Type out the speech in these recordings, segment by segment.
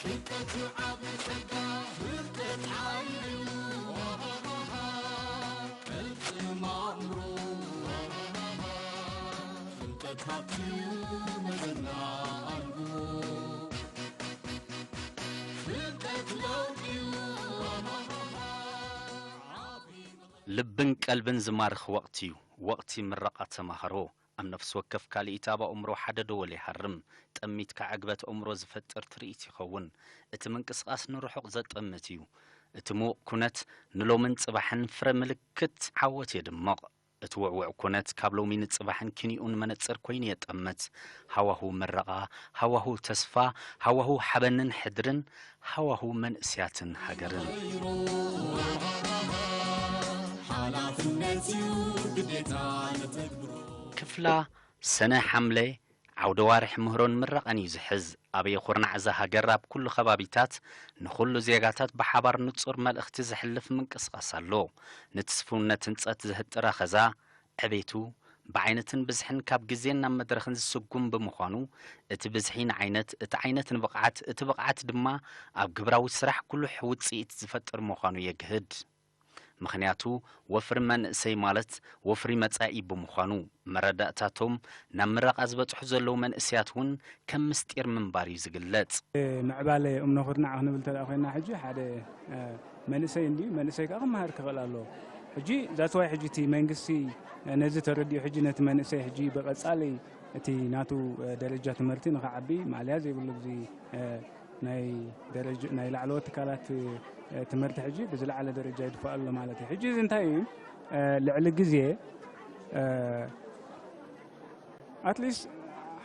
ፍልጠት እዩ ዓቢ ጸጋ፣ ፍልጠት ሓይሊ እዩ። ቅልጽም ኣእምሮ፣ ፍልጠት ሃብቲ እዩ፣ መዘና ኣልቦ። ፍልጠት ለውጢ እዩ። ልብን ቀልብን ዝማርኽ ወቕቲ እዩ፣ ወቕቲ ምረቓ ተማሃሮ። ኣብ ነፍሲ ወከፍ ካልኢት ኣብ ኣእምሮ ሓደ ደወል ይሃርም። ጠሚትካ ዕግበት ኣእምሮ ዝፈጥር ትርኢት ይኸውን። እቲ ምንቅስቓስ ንርሑቕ ዘጠምት እዩ። እቲ ምዉቕ ኩነት ንሎምን ጽባሕን ፍረ ምልክት ዓወት የድምቕ። እቲ ውዕውዕ ኩነት ካብ ሎሚ ንጽባሕን ኪኒኡን መነጽር ኮይኑ የጠምት። ሃዋሁ ምረቓ፣ ሃዋሁ ተስፋ፣ ሃዋሁ ሓበንን ሕድርን፣ ሃዋሁ መንእስያትን ሃገርን። ሓላፍነት እዩ ግዴታ ነተግብሮ። ክፍላ ሰነ ሓምለ ዓውደ ዋርሕ ምህሮን ምረቓን እዩ ዝሕዝ። ኣበየ ኩርናዕ እዛ ሃገር ኣብ ኩሉ ከባቢታት ንኹሉ ዜጋታት ብሓባር ንጹር መልእኽቲ ዘሕልፍ ምንቅስቓስ ኣሎ። ንትስፉውነት ህንጸት ዝህጥር ኣኸዛ ዕቤቱ ብዓይነትን ብዝሕን ካብ ግዜን ናብ መድረኽን ዝስጉም ብምዃኑ፣ እቲ ብዝሒ ንዓይነት፣ እቲ ዓይነት ንብቕዓት፣ እቲ ብቕዓት ድማ ኣብ ግብራዊ ስራሕ ጉሉሕ ውጽኢት ዝፈጥር ምዃኑ የግህድ። ምኽንያቱ፣ ወፍሪ መንእሰይ ማለት ወፍሪ መጻኢ ብምዃኑ፣ መረዳእታቶም ናብ ምረቓ ዝበጽሑ ዘለዉ መንእሰያት እውን ከም ምስጢር ምንባር እዩ ዝግለጽ። ምዕባለ እምነ ኩርናዕ ክንብል እንተ ደኣ ኮይና፣ ሕጂ ሓደ፣ እ፣ መንእሰይ እንድዩ፣ መንእሰይ ከኣ ክመሃር ክኽእል ኣለዎ። ሕጂ that's why ሕጂ እቲ መንግስቲ፣ እ፣ ነዚ ተረዲኡ፣ ሕጂ ነቲ መንእሰይ ሕጂ ብቐጻሊ እቲ ናቱ፣ እ፣ ደረጃ ትምህርቲ ንኽዓቢ ማእለያ ዘይብሉ፣ እዚ፣ እ፣ ናይ ደረጃ፣ ናይ ላዕለዎት ትካላት፣ እ፣ ትምህርቲ ሕጂ ብዝለዓለ ደረጃ ይድፋእ ኣሎ ማለት እዩ። ሕጂ እዚ እንታይ እዩ? እ፣ ልዕሊ ግዜ፣ እ፣ ኣትሊስት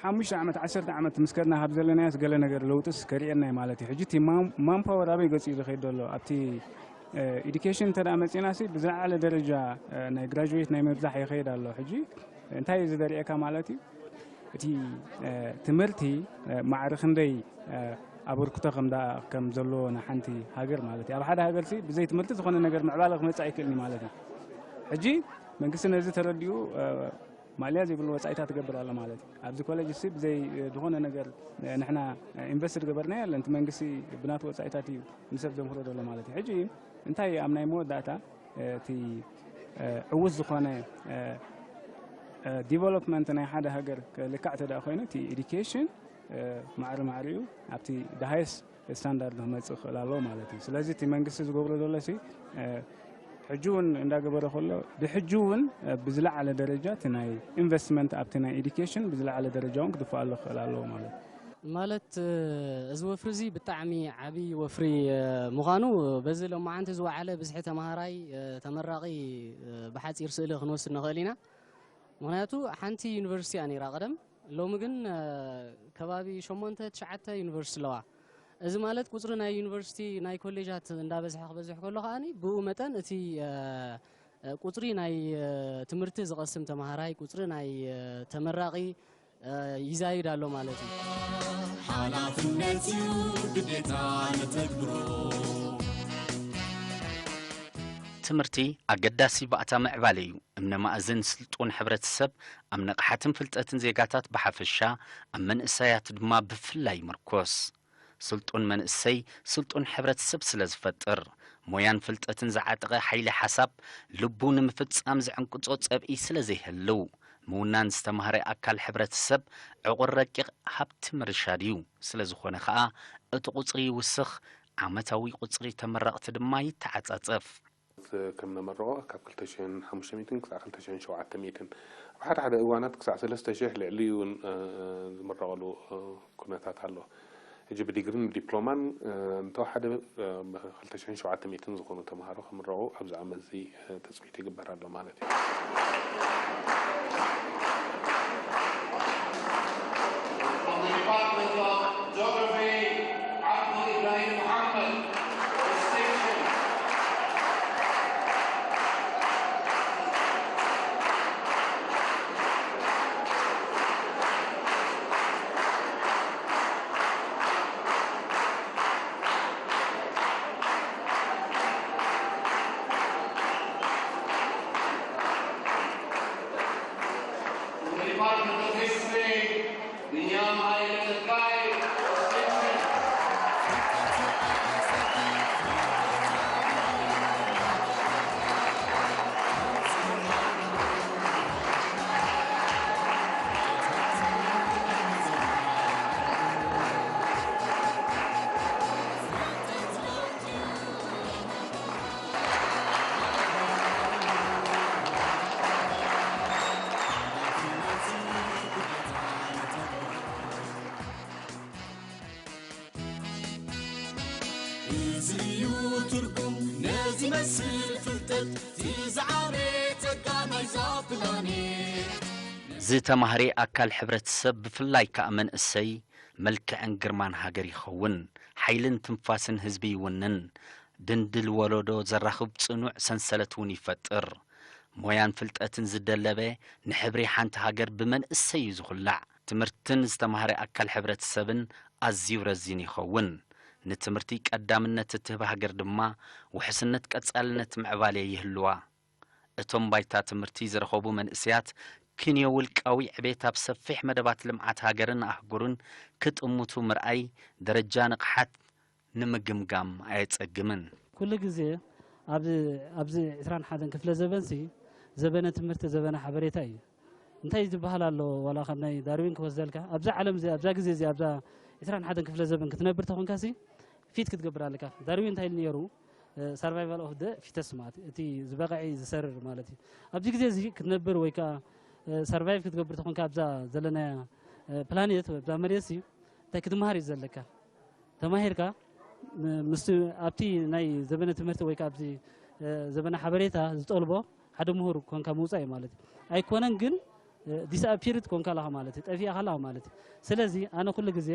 ሓሙሽተ ዓመት፣ ዓሰርተ ዓመት ምስ ከድና ካብ ዘለናዮስ ገለ ነገር ለውጥስ ከርእየና እዩ ማለት እዩ። ሕጂ እቲ ማን-፣ ማንፓወር ኣበይ ገጹ እዩ ዝኸይድ ዘሎ? ኣብቲ፣ እ፣ ኤዱኬሽን እንተ ደኣ መጺእናሲ ብዝለዓለ ደረጃ፣ እ፣ ናይ ግራጁዌት ናይ ምብዛሕ ይኸይድ ኣሎ። ሕጂ እንታይ እዩ እዚ ዘርእየካ ማለት እዩ? እቲ፣ እ፣ ትምህርቲ፣ እ፣ ማዕረ ክንደይ፣ እ፣ ኣበርክቶ ከም ደኣ፣ ከም ዘለዎ ንሓንቲ ሃገር ማለት እዩ። ኣብ ሓደ ሃገርሲ ብዘይ ትምህርቲ ዝኾነ ነገር ምዕባለ ክመጽእ ኣይክእልን እዩ ማለት እዩ። ሕጂ መንግስቲ ነዚ ተረዲኡ፣ እ፣ ማእለያ ዘይብሉ ወጻኢታት ትገብር ኣላ ማለት እዩ። ኣብዚ ኮሌጅ እዚ ብዘይ፣ እ፣ ዝኾነ ነገር፣ እ፣ ንሕና፣ እ፣ ኢንቨስት ዝገበርናዮ የለን። እቲ መንግስቲ ብናቱ ወጻኢታት እዩ ንሰብ ዘምህሮ ዘሎ ማለት እዩ። ሕጂ እንታይ ኣብ ናይ መወዳእታ፣ እ፣ እቲ፣ እ፣ ዕዉት ዝኾነ፣ እ፣ እ፣ ዲቨሎፕመንት ናይ ሓደ ሃገር ክልካዕ እንተ ደኣ ኮይኑ፣ እቲ ኤዱኬሽን፣ እ፣ ማዕረ ማዕሪኡ ኣብቲ the highest ስታንዳርድ ክመጽእ ክኽእል ኣለዎ ማለት እዩ። ስለዚ እቲ መንግስቲ ዝገብሮ ዘሎ ሲ፣ እ፣ ሕጂ እውን እንዳገበረ ከሎ፣ ብሕጂ እውን፣ እ፣ ብዝለዓለ ደረጃ እቲ ናይ ኢንቨስትመንት ኣብቲ ናይ ኤዱኬሽን ብዝለዓለ ደረጃ እውን ክድፋኣሉ ክኽእል ኣለዎ ማለት እዩ። ማለት፣ እ፣ እዚ ወፍሪ እዚ ብጣዕሚ ዓብዪ ወፍሪ፣ እ፣ ምዃኑ በዚ ሎማዓንቲ ዝወዓለ ብዝሒ ተምሃራይ፣ እ፣ ተመራቒ፣ እ፣ ብሓጺር ስእሊ ክንወስድ ንኽእል ኢና። ምኽንያቱ ሓንቲ ዩኒቨርሲቲ እያ ነይራ ቀደም። ሎሚ ግን፣ እ፣ ከባቢ ሸሞንተ ትሽዓተ ዩኒቨርሲቲ ኣለዋ። እዚ ማለት ቁጽሪ ናይ ዩኒቨርሲቲ፣ ናይ ኮሌጃት እንዳበዝሐ ክበዝሕ ከሎ ከኣኒ ብኡ መጠን እቲ፣ እ፣ እ፣ ቁጽሪ ናይ፣ እ፣ ትምህርቲ ዝቐስም ተምሃራይ፣ ቁጽሪ ናይ፣ እ፣ ተመራቒ፣ እ፣ ይዛይድ ኣሎ ማለት እዩ። ሓላፍነት እዩ ግዴታ ነተግብሮ። ትምህርቲ ኣገዳሲ ባእታ ምዕባለ እዩ። እምነ ማእዝን ስልጡን ሕብረተሰብ ኣብ ንቕሓትን ፍልጠትን ዜጋታት ብሓፈሻ፣ ኣብ መንእሰያት ድማ ብፍላይ ይምርኮስ። ስልጡን መንእሰይ ስልጡን ሕብረተሰብ ስለ ዝፈጥር፣ ሞያን ፍልጠትን ዝዓጠቐ ሓይሊ ሓሳብ ልቡ ንምፍጻም ዝዕንቅጾ ጸብኢ ስለ ዘይህልው፣ ምውናን ዝተማህረ ኣካል ሕብረተሰብ ዕቑር ረቂቕ ሃብቲ ምርሻድ እዩ። ስለ ዝኾነ ኸኣ እቲ ቁጽሪ ይውስኽ፣ ዓመታዊ ቁጽሪ ተመረቕቲ ድማ ይተዓጻጸፍ። ከም ነመርቖ ካብ ክልተ ሽሕን ሓሙሽተ ሚእትን ክሳዕ ክልተ ሽሕን ሸውዓተ ሚእትን፣ ኣብ ሓደ ሓደ እዋናት ክሳዕ ሰለስተ ሽሕ ልዕሊ እውን፣ እ፣ ዝምረቐሉ፣ እ፣ ኩነታት ኣሎ። ሕጂ ብዲግሪን ብዲፕሎማን፣ እ፣ እንተወሓደ፣ እ፣ ክልተ ሽሕን ሸውዓተ ሚእትን ዝኾኑ ተምሃሮ ክምረቑ ኣብዚ ዓመት እዚ፣ እ፣ ትጽቢት ይግበር ኣሎ ማለት እዩ። From the Department of Geography, Abdul Ibrahim Muhammad, distinction. እዚ እዩ ትርጉም ነዚ መስል ፍልጠት፣ እቲ ዝዓበየ ጸጋ ናይዛ ፕላኔት። ዝተማህረ ኣካል ሕብረተሰብ፣ ብፍላይ ከኣ መንእሰይ፣ መልክዕን ግርማን ሃገር ይኸውን። ሓይልን ትንፋስን ህዝቢ ይውንን። ድንድል ወለዶ ዘራኽብ ጽኑዕ ሰንሰለት እውን ይፈጥር። ሞያን ፍልጠትን ዝደለበ ንሕብሪ ሓንቲ ሃገር ብመንእሰይ እዩ ዝኹላዕ። ትምህርትን ዝተማህረ ኣካል ሕብረተሰብን ኣዝዩ ረዚን ይኸውን። ንትምህርቲ ቀዳምነት እትህብ ሃገር ድማ ውሕስነት ቀጻልነት ምዕባለ ይህልዋ። እቶም ባይታ ትምህርቲ ዝረኸቡ መንእሰያት ክንዮ ውልቃዊ ዕቤት ኣብ ሰፊሕ መደባት ልምዓት ሃገርን ኣህጉርን ክጥምቱ ምርኣይ ደረጃ ንቕሓት ንምግምጋም ኣየጸግምን። ኩሉ ግዜ ኣብዚ ዕስራን ሓደን ክፍለ ዘበንሲ ዘበነ ትምህርቲ ዘበነ ሓበሬታ እዩ። እንታይ ዝበሃል ኣሎ ዋላ ካብ ናይ ዳርዊን ክወስደልካ ኣብዛ ዓለም እዚ ኣብዛ ግዜ እዚ ኣብዛ ዕስራን ሓደን ክፍለ ዘበን ክትነብር ተኾንካሲ ፊት ክትገብር ኣለካ። ዳርዊን እንታይ ኢሉ ነይሩ? Survival of the fittest ማለት እዩ። እቲ ዝበቕዐ ዝሰርር ማለት እዩ። ኣብዚ ግዜ እዚ ክትነብር ወይ ከዓ survive ክትገብር ተኾንካ ኣብዛ ዘለናያ ፕላኔት ወይ ኣብዛ መሬት ሲ እንታይ ክትመሃር እዩ ዘለካ? ተማሂርካ ምስቲ ኣብቲ ናይ ዘበነ ትምህርቲ ወይ ከዓ ኣብዚ ዘበነ ሓበሬታ ዝጠልቦ ሓደ ምሁር ኮንካ ምውፃእ እዩ ማለት እዩ። ኣይኮነን ግን disappeared ኮንካ ኣለኻ ማለት እዩ። ጠፊእኻ ኣለኻ ማለት እዩ። ስለዚ ኣነ ኩሉ ግዜ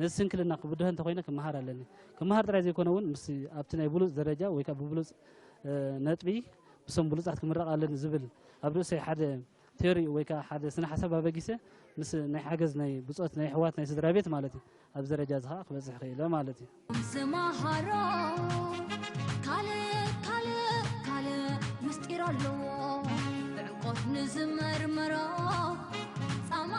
ነዚ ስንክልና ክብድሆ እንተኮይነ ክመሃር ኣለኒ። ክመሃር ጥራይ ዘይኮነ እውን ምስ ኣብቲ ናይ ብሉፅ ደረጃ ወይ ከዓ ብብሉፅ ነጥቢ ምስቶም ብሉፃት ክምረቕ ኣለኒ ዝብል ኣብ ርእሰይ ሓደ ቴዮሪ ወይ ከዓ ሓደ ስነ ሓሳብ ኣበጊሰ ምስ ናይ ሓገዝ ናይ ብፆት ናይ ኣሕዋት ናይ ስድራ ቤት ማለት እዩ ኣብዚ ደረጃ እዚ ከዓ ክበፅሕ ክኢለ ማለት እዩ። ዝመሃሮ ካልእ ካልእ ካልእ ምስጢር ኣለዎ ብዕምቆት ንዝመርምሮ ፃማ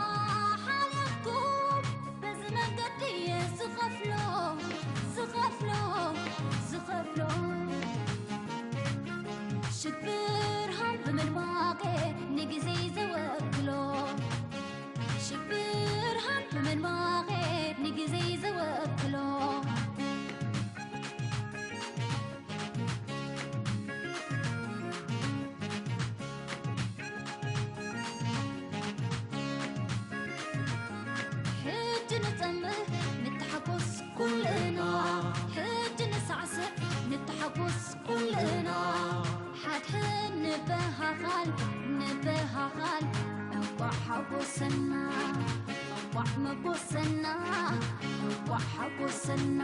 ሓለፍኩም በዚ መንገዲ እየ ዝኸፍሎ ዝኸፍሎ ዝኸፍሎ ሽብርሃን ብምድማቄ ንግዜ ዘወክሎ ሽብርሃን ብምድማቄ ንግዜ ዘወክሎ ሕጂ ንጸምእ ንተሓጎስ ኩልና ሕጂ ንሳዕስዕ ንተሓጎስ ኩልና ሓድሕድ ንበሃኻል ንበሃኻል እንቋዕ ሓጎሰና እንቋዕ መጎሰና እንቋዕ ሓጎሰና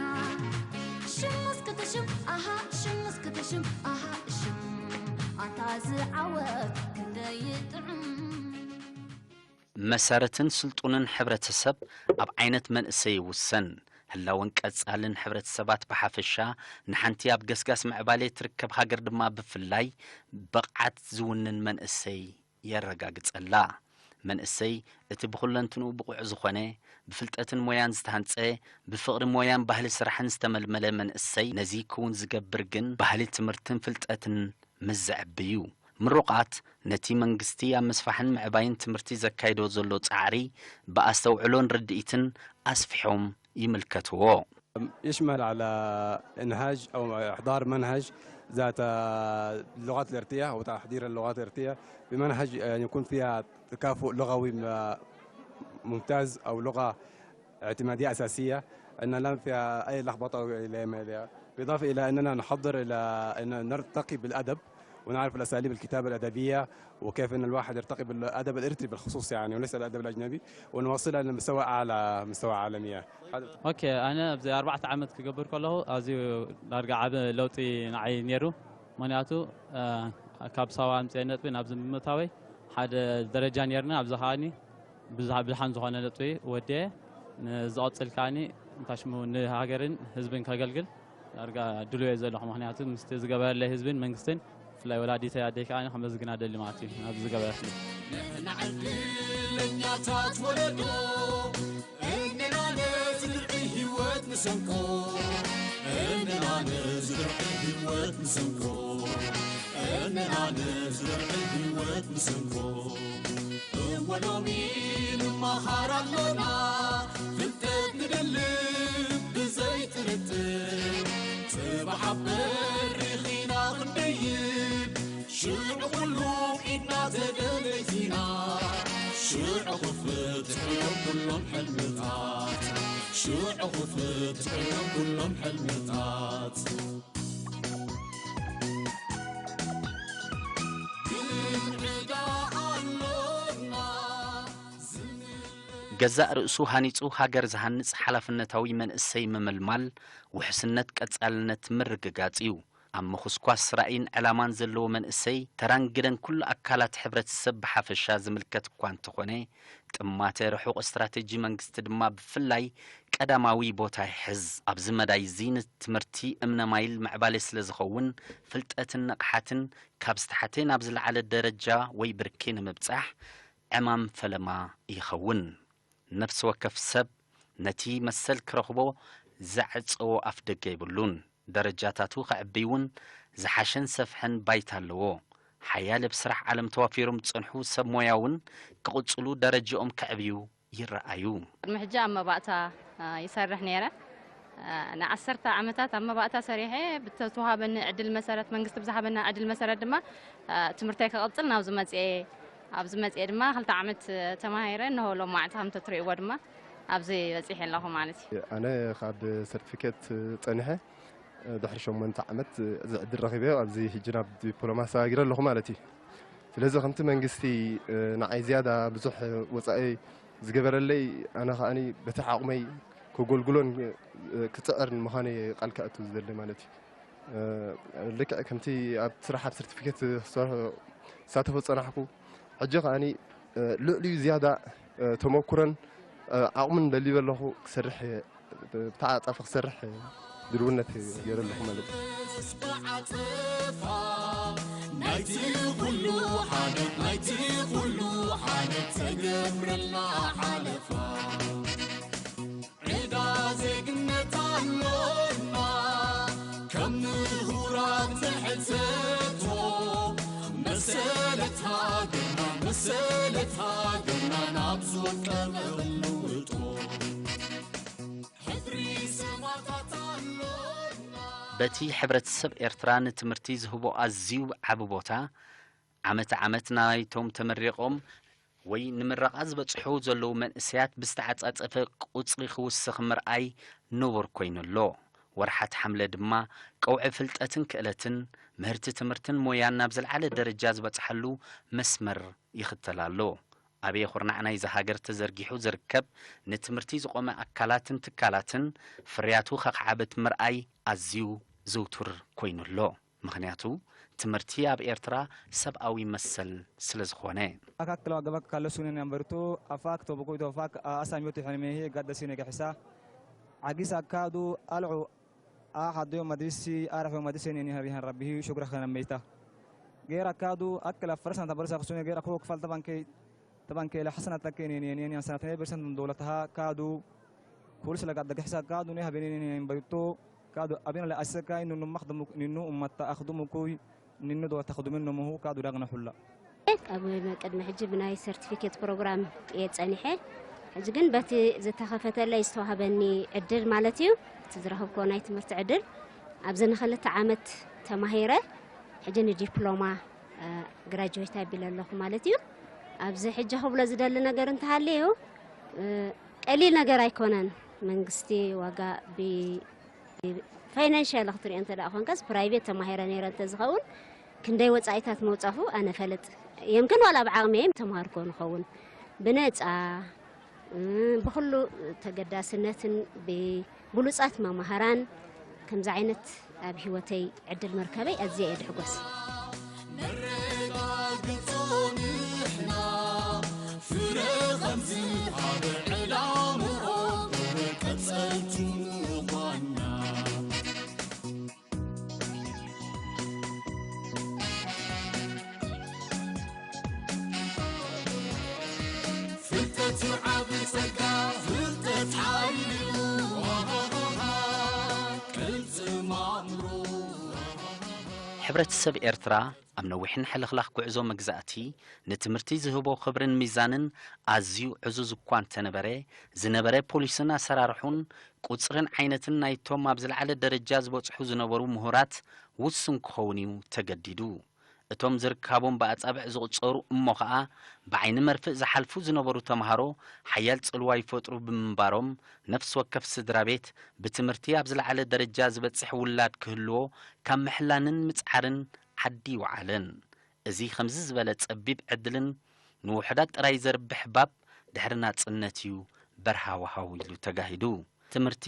ሽም እስክትሽም ኣሃ ሽም እስክትሽም ኣሃ ሽም ኣታ ዝዓወት ክንደይ ይጥዕም መሰረትን ስልጡንን ሕብረተሰብ ኣብ ዓይነት መንእሰይ ይውሰን። ህላወን ቀጻልን ሕብረተሰባት ብሓፈሻ፣ ንሓንቲ ኣብ ገስጋስ ምዕባሌ ትርከብ ሃገር ድማ ብፍላይ፣ ብቕዓት ዝውንን መንእሰይ የረጋግጸላ። መንእሰይ እቲ ብኹለንትንኡ ብቑዕ ዝኾነ፣ ብፍልጠትን ሞያን ዝተሃንጸ፣ ብፍቕሪ ሞያን ባህሊ ስራሕን ዝተመልመለ መንእሰይ ነዚ ክውን ዝገብር ግን ባህሊ ትምህርትን ፍልጠትን ምስ ዘዕቢ እዩ። ምሩቓት ነቲ መንግስቲ ኣብ ምስፋሕን ምዕባይን ትምህርቲ ዘካይዶ ዘሎ ጻዕሪ ብኣስተውዕሎን ርድኢትን ኣስፊሖም ይምልከትዎ። يشمل على إنهاج أو إحضار منهج ذات اللغات الإرثية أو تحضير اللغات الإرثية بمنهج يعني يكون فيها تكافؤ لغوي م- ممتاز أو لغة اعتمادية أساسية أن لا فيها أي لخبطة أو إلى ما إليها، بالإضافة إلى أننا نحضر إلى أن نرتقي بالأدب ونعرف الأساليب الكتابة الأدبية وكيف أن الواحد يرتقي بالأدب الإرثي بالخصوص يعني وليس الأدب الأجنبي ونوصلها لمستوى أعلى مستوى عالمية. هذا ኦኬ ኣነ ኣብዚ ኣርባዕተ ዓመት ክገብር ከለኹ ኣዝዩ ዳርጋ ዓቢ ለውጢ ንዓይ ነይሩ። ምክንያቱ ካብ ሳዋ ኣምፅአ ነጥቢ ናብዚ ብምእታወይ ሓደ ደረጃ ነይርና ኣብዚ ከዓኒ ብዙሓን ዝኾነ ነጥቢ ወዲየ ንዝቐፅል ከዓኒ እንታይ ሽሙ ንሃገርን ህዝብን ከገልግል ዳርጋ ድሉየ ዘለኹ ምክንያቱ ምስቲ ዝገበረለይ ህዝብን መንግስትን ብፍላይ ወላዲተይ ኣደይ ከዓኒ ከመስግና ደሊ ማለት እዩ ናብዚ ዝገበረትለይ። ንሕና ዕድለኛታት ወለዶ እንና ነዚ ድርዒ ህይወት ንሰንቆ እንና ነዚ ድርዒ ህይወት ንሰንቆ እንና ነዚ ድርዒ ህይወት ንሰንቆ እወ ሎሚ ንመሃር ኣሎና ፍልጠት ንደልብ ብዘይ ጥርጥር ጽባሕ ኣብ በሪኽ ኢና ክንደይብ ሽዑ ኩሉ ኢድና ተደለይት ኢና ሽዑ ክፍትሑ ኩሎም ሕልምታት ሽዑ ክፍትሑ ኩሎም ሕልምታት። ግን ዕዳ ኣሎና ዝምልስ። ገዛእ ርእሱ ሃኒጹ ሃገር ዝሃንጽ ሓላፍነታዊ መንእሰይ ምምልማል ውሕስነት ቀጻልነት ምርግጋጽ እዩ። ኣብ ምኹስኳስ ራእይን ዕላማን ዘለዎ መንእሰይ፣ ተራን ግደን ኩሉ ኣካላት ሕብረተሰብ ብሓፈሻ ዝምልከት እኳ እንተኾነ፣ ጥማተ ርሑቕ ስትራተጂ መንግስቲ ድማ ብፍላይ ቀዳማዊ ቦታ ይሕዝ። ኣብዚ መዳይ እዚ ንትምህርቲ እምነ ማይል ምዕባለ ስለ ዝኸውን፣ ፍልጠትን ንቕሓትን ካብ ዝተሓተ ናብ ዝለዓለ ደረጃ ወይ ብርኪ ንምብጻሕ ዕማም ፈለማ ይኸውን። ነፍሲ ወከፍ ሰብ ነቲ መሰል ክረኽቦ ዘዕጸዎ ኣፍደገ የብሉን። ደረጃታቱ ክዕቢ እውን ዝሓሸን ሰፍሐን ባይታ ኣለዎ። ሓያለ ብስራሕ ዓለም ተዋፊሮም ዝጸንሑ ሰብ ሞያ እውን ክቕጽሉ ደረጃኦም ከዕብዩ ይረኣዩ። ቅድሚ ሕጂ ኣብ መባእታ፣ አ፣ ይሰርሕ ነይረ። አ፣ ንዓሰርተ ዓመታት ኣብ መባእታ ሰሪሐ፣ ብተተዋሃበኒ ዕድል መሰረት፣ መንግስቲ ብዝሃበና ዕድል መሰረት ድማ፣ አ፣ ትምህርተይ ክቕጽል ናብዚ መጽኤ። ኣብዚ መጽኤ ድማ ክልተ ዓመት ተማሂረ፣ እነሆ ሎማዕቲ ከም ትሪእዎ ድማ ኣብዚ በጺሐ ኣለኹ ማለት እዩ። ኣነ ካብ ሰርቲፊኬት ጸኒሐ ድሕሪ ሸሞንተ ዓመት እዚ ዕድል ረኺበ ኣብዚ ሕጂ ናብ ዲፕሎማ ኣሰጋጊረ ኣለኹ ማለት እዩ። ስለዚ ከምቲ መንግስቲ ንዓይ ዝያዳ ብዙሕ ወጻኢ ዝገበረለይ ኣነ ከኣኒ በቲ ዓቕመይ ከጎልግሎን ክጽዕርን ምዃነይ ቃል ክኣቱ ዝደሊ ማለት እዩ። ልክዕ ከምቲ ኣብ ስራሕ ኣብ ሰርቲፊኬት ክሰርሖ ክሳተፎ ዝጸናሕኩ፣ ሕጂ ከኣኒ ልዕሊኡ ዝያዳ ተመኩሮን ዓቕምን ደሊበ ኣለኹ። ክሰርሕ እየ፣ ብተዓጻፊ ክሰርሕ ድልውነት ገይረ ኣለኹ ማለት እዩ። ናይቲ ኩሉ ሓደት፣ ናይቲ ኩሉ ሓደት ተገብረልና ሓለፋ። ዕዳ ዜግነት ኣሎና፣ ከም ምሁራት ንሕተቶ። መሰለት ሃገርና፣ መሰለት ሃገርና፣ ናብ ዝወቀበ እንውጦ። ሕድሪ ሰማእታት ኣሎና። በቲ ሕብረተሰብ ኤርትራ ንትምህርቲ ዝህቦ ኣዝዩ ዓቢ ቦታ፣ ዓመት ዓመት ናይቶም ተመሪቖም ወይ ንምረቓ ዝበጽሑ ዘለዉ መንእሰያት ብዝተዓጻጸፈ ቁጽሪ ክውስኽ ምርኣይ ንቡር ኮይኑ ኣሎ። ወርሓት ሓምለ ድማ ቀውዒ ፍልጠትን ክእለትን፣ ምህርቲ ትምህርትን ሞያን ናብ ዝለዓለ ደረጃ ዝበጽሓሉ መስመር ይኽተል ኣሎ። ኣበየ ኩርናዕ ናይዛ ሃገር ተዘርጊሑ ዝርከብ ንትምህርቲ ዝቖመ ኣካላትን ትካላትን ፍርያቱ ከኽዓብት ምርኣይ ኣዝዩ ዝውቱር ኮይኑ ኣሎ። ምኽንያቱ ትምህርቲ ኣብ ኤርትራ ሰብኣዊ መሰል ስለ ዝኾነ። Akakla gabak kala sunen yambartu afak to bukuy to afak asam yoti hanmehi gadda sine gahsa. Agis akadu al'u ahadu madrisi arhu madrisi ni habihan rabbihi shukra khana meita. Gera kadu akla farsan tabarsa kusune gera khok fal taban ke taban ke la hasanat ke ni ni ni hasanat ni bersan dawlataha kadu. Kul sila gadda gahsa kadu ni habini ni ni baytu kadu abin la asaka nunu makhdum nunu ummat akhdumuku ninu do takhduminu muhu kadu dagna hulla. ኣብ ቅድሚ ሕጂ ብናይ ሰርቲፊኬት ፕሮግራም እየ ጸኒሐ። ሕጂ ግን በቲ ዝተኸፈተለይ ዝተዋህበኒ ዕድል ማለት እዩ፣ እቲ ዝረኸብክዎ ናይ ትምህርቲ ዕድል ኣብዚ ንኽልተ ዓመት ተማሂረ ሕጂ ንዲፕሎማ እ፣ ግራጁዌት ኣቢለ ኣለኹ ማለት እዩ። ኣብዚ ሕጂ ክብሎ ዝደሊ ነገር እንተሃልዩ፣ እ፣ ቀሊል ነገር ኣይኮነን። መንግስቲ ዋጋ ብ-፣ ብ-፣ ፋይናንሻል ክትሪኦ እንተ ደኣ ኮንካስ ፕራይቬት ተማሂረ ነይረ እንተ ዝኸውን ክንደይ ወጻኢታት መውጻኹ ኣነ ፈልጥ። የምክን ዋላ ኣብ ዓቕመይ ተማሃርኮ ንኸውን ብነጻ እ፣ ብኹሉ ተገዳስነትን ብብሉጻት መማህራን ከምዚ ዓይነት ኣብ ህይወተይ ዕድል ምርከበይ ኣዝየ እየ ድሕጎስ። ነረጋግጾ ንሕና ፍረ ከም ዝሃበ ዕላምኦም ቀጸልቱ ምዃንና። ፍልጠት ዓቢ ጸጋ፣ ፍልጠት ሓይሊ እዩ። ቅልጽም ኣእምሮ። ሕብረተሰብ ኤርትራ ኣብ ነዊሕን ሕልኽላኽ ጉዕዞ መግዛእቲ ንትምህርቲ ዝህቦ ክብርን ሚዛንን ኣዝዩ ዕዙዝ እኳ እንተነበረ፣ ዝነበረ ፖሊስን ኣሰራርሑን ቁጽርን ዓይነትን ናይቶም ኣብ ዝለዓለ ደረጃ ዝበጽሑ ዝነበሩ ምሁራት ውሱን ክኸውን እዩ ተገዲዱ። እቶም ዝርካቦም ብኣጻብዕ ዝቑጸሩ እሞ ኸኣ ብዓይኒ መርፍእ ዝሓልፉ ዝነበሩ ተምሃሮ ሓያል ጽልዋ ይፈጥሩ ብምንባሮም፣ ነፍሲ ወከፍ ስድራ ቤት ብትምህርቲ ኣብ ዝለዓለ ደረጃ ዝበጽሕ ውላድ ክህልዎ ካብ ምሕላንን ምጽዓርን ዓዲ ይወዓለን። እዚ ከምዚ ዝበለ ጸቢብ ዕድልን ንውሑዳት ጥራይ ዘርብሕ ባብ ድሕሪ ናጽነት እዩ በርሃ ወሃው ኢሉ ተጋሂዱ። ትምህርቲ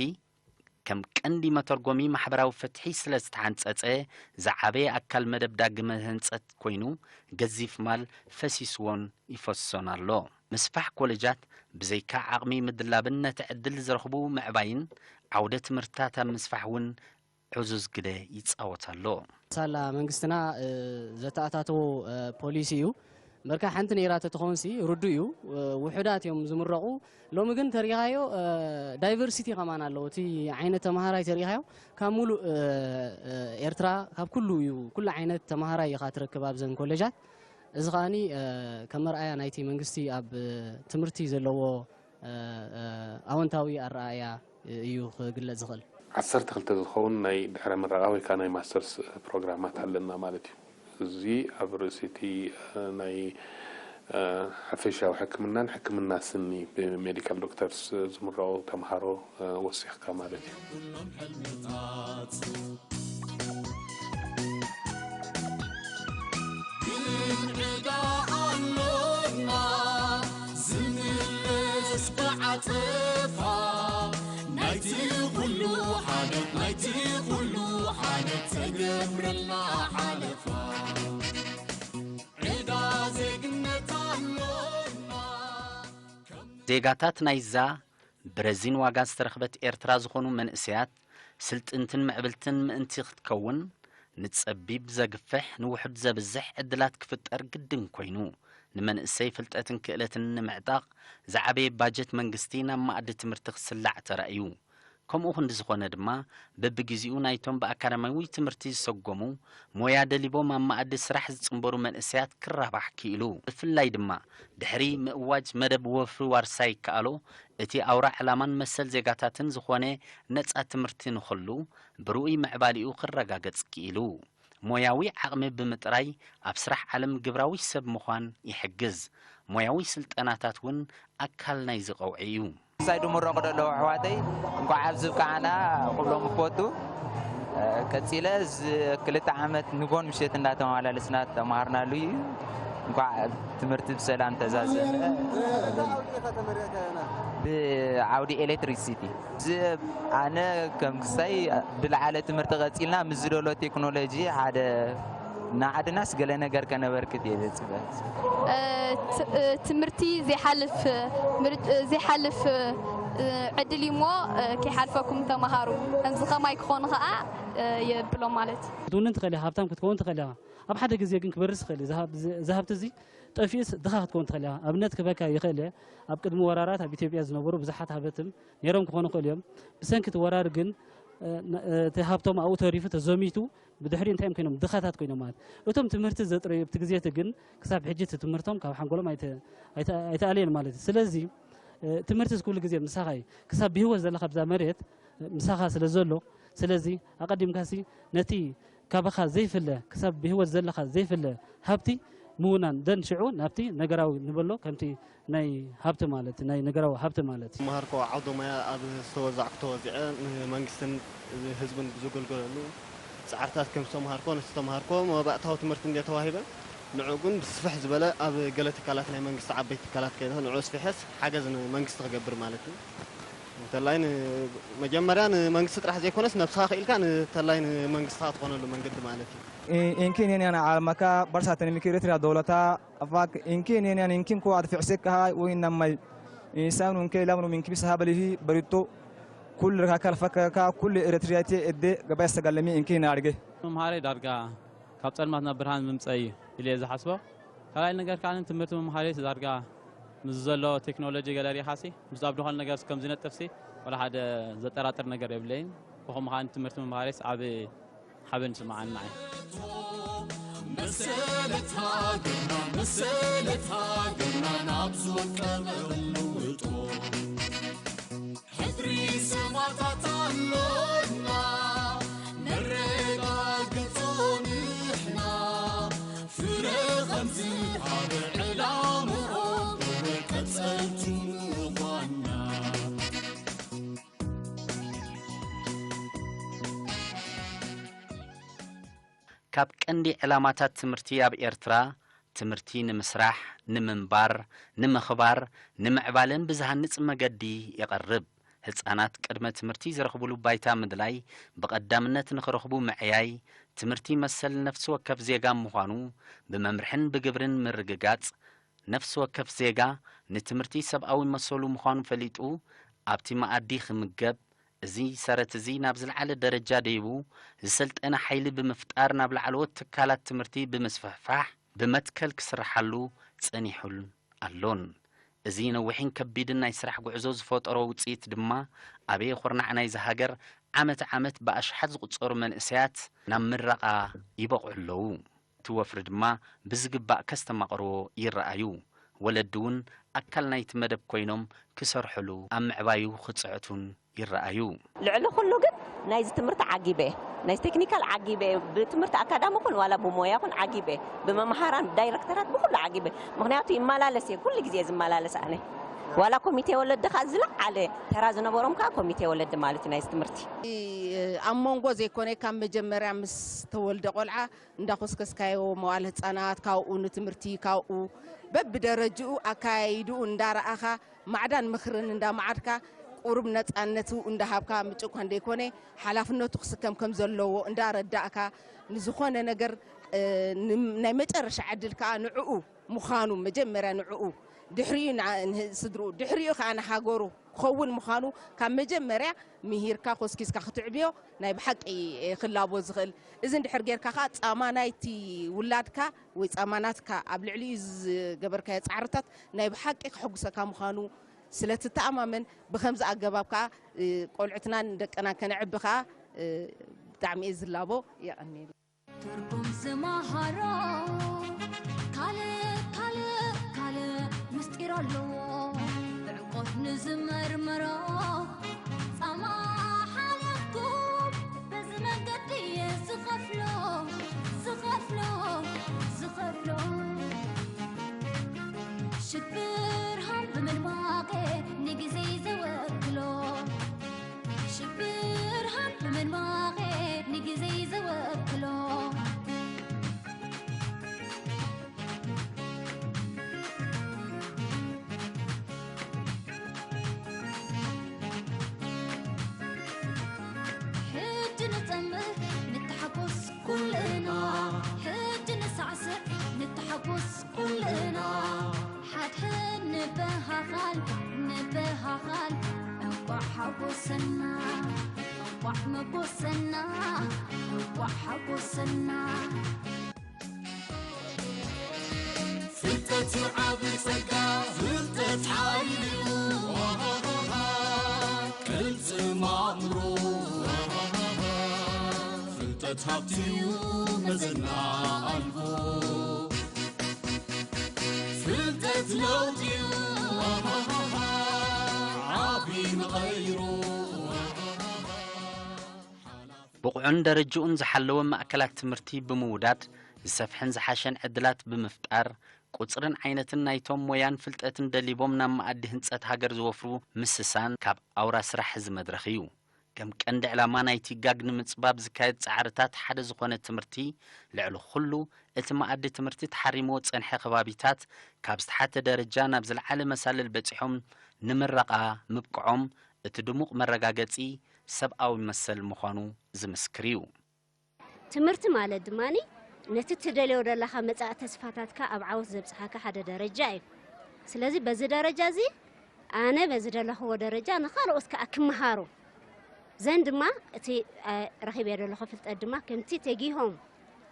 ከም ቀንዲ መተርጎሚ ማሕበራዊ ፍትሒ ስለ ዝተሓንጸጸ፣ ዝዓበየ ኣካል መደብ ዳግመ ህንጸት ኮይኑ፣ ገዚፍ ማል ፈሲስዎን ይፈስሶን ኣሎ። ምስፋሕ ኮለጃት ብዘይካ ዓቕሚ ምድላብን ነቲ ዕድል ዝረኽቡ ምዕባይን ዓውደ ትምህርትታት ኣብ ምስፋሕ እውን ዕዙዝ ግደ ይጻወት ኣሎ። ሳላ መንግስትና፣ እ፣ ዘተኣታተዎ፣ እ፣ ፖሊሲ እዩ። እምበርካ ሓንቲ ነይራ ተትኾንሲ ርዱእ እዩ። እ፣ ውሑዳት እዮም ዝምረቑ። ሎሚ ግን ተሪኻዮ፣ እ፣ ዳይቨርሲቲ ከማን ኣለዎ። እቲ ዓይነት ተምሃራይ ተሪኻዮ ካብ ሙሉእ፣ እ፣ እ፣ ኤርትራ ካብ ኩሉ እዩ። ኩሉ ዓይነት ተምሃራይ ኢኻ ትረክብ ኣብዘን ኮሌጃት። እዚ ከኣኒ፣ እ፣ ከም መርኣያ ናይቲ መንግስቲ ኣብ፣ እ፣ ትምህርቲ ዘለዎ፣ እ፣ እ፣ ኣወንታዊ ኣረኣእያ እዩ ክግለጽ ዝኽእል። ዓሰርተ ክልተ ዝኸውን ናይ ድሕረ ምረቓ ወይ ከዓ ናይ ማስተርስ ፕሮግራማት ኣለና ማለት እዩ። እዚ ኣብ ርእሲ እቲ፣ እ፣ ናይ፣ እ፣ ሓፈሻዊ ሕክምናን ሕክምና ስኒ ብሜዲካል ዶክተርስ ዝምረቑ ተምሃሮ፣ እ፣ ወሲኽካ ማለት እዩ። ግን ዕዳ ኣሎና ዝምለስ ብዓጸፋ፣ ናይቲ ኩሉ ሓደት፣ ናይቲ ኩሉ ሓደት ተገብረልና ሓለፋ። ዕዳ ዜግነት ኣሎና። ዜጋታት ናይዛ ብረዚን ዋጋ ዝተረኽበት ኤርትራ ዝኾኑ መንእሰያት፣ ስልጥንትን ምዕብልትን ምእንቲ ክትከውን፣ ንጸቢብ ዘግፍሕ፣ ንውሑድ ዘብዝሕ ዕድላት ክፍጠር ግድን ኮይኑ፣ ንመንእሰይ ፍልጠትን ክእለትን ንምዕጣቕ፣ ዝዓበየ ባጀት መንግስቲ ናብ ማእዲ ትምህርቲ ክስላዕ ተራእዩ። ከምኡ ክንዲ ዝኾነ ድማ፣ በብግዜኡ ናይቶም ብኣካዳሚያዊ ትምህርቲ ዝሰጎሙ፣ ሞያ ደሊቦም ኣብ ማእዲ ስራሕ ዝጽንበሩ መንእሰያት ክራባሕ ክኢሉ። ብፍላይ ድማ፣ ድሕሪ ምእዋጅ መደብ ወፍሪ ዋርሳይ ይከኣሎ፣ እቲ ኣውራ ዕላማን መሰል ዜጋታትን ዝኾነ ነጻ ትምህርቲ ንኹሉ፣ ብርኡይ ምዕባሊኡ ክረጋገጽ ክኢሉ። ሞያዊ ዓቕሚ ብምጥራይ ኣብ ስራሕ ዓለም ግብራዊ ሰብ ምዃን ይሕግዝ። ሞያዊ ስልጠናታት እውን ኣካል ናይዚ ቀውዒ እዩ። ሳይ ድምረቑ ዘለዉ ኣሕዋተይ፣ እንኳዕ ኣብዚ ብቃዕና ክብሎም እፈቱ። እ፣ ቀጺለ እዚ ክልተ ዓመት ንጎን ምሸት እንዳተመላለስና ተማሃርናሉ እዩ። እንኳዕ ትምህርቲ ብሰላም ተዛዘመ። ብዓውዲ ኤሌክትሪሲቲ። እዚ ኣነ ከም ክሳይ ብለዓለ ትምህርቲ ቀጺልና ምስ ዝደሎ ቴክኖሎጂ ሓደ ንዓድናስ ገለ ነገር ከነበርክት እየ ዝጽበ። እ፣ ት-፣ እ፣ ትምህርቲ ዘይሓልፍ፣ ምርጭ-፣ እ፣ ዘይሓልፍ፣ እ፣ ዕድል እዩ እሞ፣ እ፣ ከይሓልፈኩም ተማሃሩ። ከምዚ ከማይ ክኾኑ ኸኣ፣ እ፣ የብሎም ማለት እዩ። ክትውንን ትኽእል ኢኻ፣ ሃብታም ክትከውን ትኽእል ኢኻ። ኣብ ሓደ ግዜ ግን ክበርስ ይኽእል እዩ። እዚ ሃብ-፣ እዚ፣ እዚ ሃብቲ እዚ ጠፊኡስ ድኻ ክትከውን ትኽእል ኢኻ። ኣብነት ክበካ ይኽእል እየ። ኣብ ቅድሚ ወራራት ኣብ ኢትዮጵያ ዝነበሩ ብዙሓት ሃበትም ነይሮም ክኾኑ ይኽእሉ እዮም። ብሰንኪ እቲ ወራር ግን፣ እ፣ ን-፣ እ፣ እቲ ሃብቶም ኣብኡ ተሪፉ ተዘሚቱ ብድሕሪ እንታይ እዮም ኮይኖም? ድኻታት ኮይኖም ማለት። እቶም ትምህርቲ ዘጥረዩ ኣብቲ ግዜ እቲ ግን ክሳብ ሕጂ እቲ ትምህርቶም ካብ ሓንጎሎም ኣይተ-፣ ኣይተ-፣ ኣይተኣለየን ማለት እዩ። ስለዚ፣ እ፣ ትምህርቲ እዚ ኩሉ ግዜ ምሳኻ እዩ። ክሳብ ብህይወት ዘለኻ ኣብዛ መሬት፣ እ፣ ምሳኻ ስለ ዘሎ፣ ስለዚ ኣቐዲምካሲ ነቲ ካባኻ ዘይፍለ፣ ክሳብ ብህይወት ዘለኻ ዘይፍለ ሃብቲ ምውናን፣ ደን ሽዑ ናብቲ ነገራዊ ንበሎ ከምቲ ናይ ሃብቲ ማለት፣ ናይ ነገራዊ ሃብቲ ማለት። ተምሃርኮ ዓውደ ሞያ ኣብ ዝተወዛዕኩ ተወዚዐ ንመንግስትን ህዝብን ብዝገልገለሉ ጻዕርታት ከም ዝተምሃርኮ፣ ነቲ ተምሃርኮ መባእታዊ ትምህርቲ እንደ ተዋሂበ፣ ንዑ ግን ብስፍሕ ዝበለ ኣብ ገለ ትካላት ናይ መንግስቲ ዓበይቲ ትካላት ከይደ ንዑ ስፍሐስ ሓገዝ ንመንግስቲ ክገብር ማለት እዩ። እንተላይ ን-፣ መጀመርያ ንመንግስቲ ጥራሕ ዘይኮነስ ነብስኻ ክኢልካ ን-፣ እንተላይ ንመንግስትኻ ትኾነሉ መንገዲ ማለት እዩ። I-, inki neniyan almaka barsatani miki Eritrea dawlata afak inki neniyan inkin ko ad fi'sek kaha wo innamai. Insan unke lamnu minki bis habalihi barito. Kull rakaka alfakaka kull Eritrea te edde gabay sagalami inki narge. መምሃሪ ዳርጋ ካብ ጸልማት ናብ ብርሃን ምምጸእ እዩ ኢለ እየ ዝሓስቦ። ካልኣይ ነገር ከኣ ትምህርቲ መምሃሪ ዳርጋ ምስ ዘሎ ቴክኖሎጂ ገለ ሪኻሲ ምስ ኣብ ድኾነ ነገር ከም ዝነጥፍሲ ወላ ሓደ ዘጠራጥር ነገር የብለይን። ብኸምኡ ከኣ ትምህርቲ መምሃሪስ ዓቢ ሓበን ይስምዓኒ ንዓይ። መሰለት ሃገርና፣ መሰለት ሃገርና ናብ ዝወቀበ እንውጦ። ሕድሪ ሰማእታት ኣሎና፣ ነረጋግጾ ንሕና። ካብ ቀንዲ ዕላማታት ትምህርቲ ኣብ ኤርትራ፣ ትምህርቲ ንምስራሕ፣ ንምንባር፣ ንምኽባር፣ ንምዕባለን ብዝሃንጽ መገዲ ይቐርብ። ህጻናት ቅድመ ትምህርቲ ዝረኽብሉ ባይታ ምድላይ፣ ብቐዳምነት ንኽረኽቡ ምዕያይ፣ ትምህርቲ መሰል ነፍሲ ወከፍ ዜጋ ምዃኑ ብመምርሕን ብግብርን ምርግጋጽ፣ ነፍሲ ወከፍ ዜጋ ንትምህርቲ ሰብኣዊ መሰሉ ምዃኑ ፈሊጡ ኣብቲ መኣዲ ክምገብ፣ እዚ ሰረት እዚ ናብ ዝለዓለ ደረጃ ደይቡ ዝሰልጠነ ሓይሊ ብምፍጣር ናብ ላዕለዎት ትካላት ትምህርቲ ብምስፍሕፋሕ ብመትከል ክስርሓሉ ጸኒሑን ኣሎን። እዚ ነዊሕን ከቢድን ናይ ስራሕ ጉዕዞ ዝፈጠሮ ውጽኢት ድማ ኣበየ ኩርናዕ ናይዛ ሃገር ዓመት ዓመት ብኣሽሓት ዝቑጸሩ መንእሰያት ናብ ምረቓ ይበቕዑ ኣለዉ። እቲ ወፍሪ ድማ ብዝግባእ ከስተማቕርዎ ይረኣዩ። ወለዲ እውን ኣካል ናይቲ መደብ ኮይኖም ክሰርሕሉ ኣብ ምዕባዩ ክጽዕቱን ይረኣዩ። ልዕሊ ኩሉ ግን ናይዚ ትምህርቲ ዓጊበ፣ ናይዚ ቴክኒካል ዓጊበ፣ ብትምህርቲ ኣካዳሚ ኩን ዋላ ብሞያ ኩን ዓጊበ፣ ብመምሃራን ዳይረክተራት ብኩሉ ዓጊበ። ምኽንያቱ ይመላለስ እየ፣ ኩሉ ግዜ ዝመላለስ ኣነ። ዋላ ኮሚቴ ወለዲ ከኣ ዝለዓለ ተራ ዝነበሮም ከኣ ኮሚቴ ወለዲ ማለት እዩ ናይዚ ትምህርቲ። ኣብ መንጎ ዘይኮነ ካብ መጀመርያ ምስ ተወልደ ቆልዓ እንዳኾስከስካዮ መዋለ ህጻናት ካብኡ ንትምህርቲ ካብኡ በብደረጅኡ ኣካያይድኡ እንዳረኣኻ ማዕዳን ምኽርን እንዳመዓድካ ቁሩብ ነጻነቱ እንዳሃብካ ምጭኳን ደይኮነ ሓላፍነቱ ክስከም ከም ዘለዎ እንዳረዳእካ ንዝኾነ ነገር እ፣ ን-፣ ናይ መጨረሻ ዕድል ከኣ ንዕኡ ምዃኑ መጀመርያ ንዕኡ ድሕሪኡ ንዓ-፣ ንህ-፣ ስድርኡ ድሕሪኡ ከኣ ንሃገሩ ክኸውን ምዃኑ ካብ መጀመርያ ምሂርካ ኮስኪስካ ክትዕብዮ ናይ ብሓቂ ክላቦ ዝኽእል። እዚ እንድሕር ጌርካ ከኣ ጻማ ናይቲ ውላድካ ወይ ጻማ ናትካ ኣብ ልዕሊኡ ዝገበርካዮ ጻዕርታት ናይ ብሓቂ ከሐጉሰካ ምዃኑ ስለ ትተኣማመን ብኸምዚ ኣገባብ ከኣ እ፣ ቆልዑትናን ደቅናን ከነዕቢ ከኣ እ፣ ብጣዕሚ እየ ዝላቦ። የቐንየለይ። ትርጉም ዝመሃሮ ካልእ ካልእ ካልእ ምስጢር ኣለዎ። ብዕምቆት ንዝመርምሮ ጻማ ሓለፍኩም በዚ መንገዲ እየ ዝኸፍሎ ዝኸፍሎ ዝኸፍሎ። ሽብርሃን ብምድማቐ ንግዜይ ዘወክሎ ሽብርሃን ብምድማቐ ንግዜይ ዘወክሎ። ሕጂ ንጸምእ ንተሓጎስ ኩልና ሕጂ ንሳዕስዕ ንተሓጎስ ኩልና ሓድሕድ ንበሃሃል ንበሃሃል እንቋዕ ሓጎሰና እንቋዕ መጎሰና እንቋዕ ሓጎሰና። ፍልጠት ዓቢ ጸጋ ፍልጠት ሓይሊ እዩ። ቅልጽም ኣእምሮ ፍልጠት ሃብቲ እዩ መዘና ኣልቦ። ፍልጠት ለውጢ እዩ ዓቢ መቐይሮ። ብቑዕን ደረጅኡን ዝሓለወ ማእከላት ትምህርቲ ብምውዳድ ዝሰፍሐን ዝሓሸን ዕድላት ብምፍጣር ቁጽርን ዓይነትን ናይቶም ሞያን ፍልጠትን ደሊቦም ናብ መኣዲ ህንጸት ሃገር ዝወፍሩ ምስሳን ካብ ኣውራ ስራሕ እዚ መድረኽ እዩ። ከም ቀንዲ ዕላማ ናይቲ ጋግ ንምጽባብ ዝካየድ ጻዕርታት ሓደ ዝኾነ ትምህርቲ ልዕሊ ኩሉ እቲ መኣዲ ትምህርቲ ተሓሪምዎ ጸንሐ ከባቢታት ካብ ዝተሓተ ደረጃ ናብ ዝለዓለ መሳልል በጺሖም ንምረቓ ምብቅዖም እቲ ድሙቕ መረጋገጺ ሰብኣዊ መሰል ምዃኑ ዝምስክር እዩ። ትምህርቲ ማለት ድማ ነቲ ትደልዮ ዘለኻ መጻኢ ተስፋታትካ ኣብ ዓወት ዘብጽሓካ ሓደ ደረጃ እዩ። ስለዚ በዚ ደረጃ እዚ ኣነ በዝደለኽዎ ደረጃ ንኻልኦት ከኣ ክመሃሩ ዘን ድማ እቲ ረኺበዮ ዘለኹ ፍልጠት ድማ ከምቲ ተጊሆም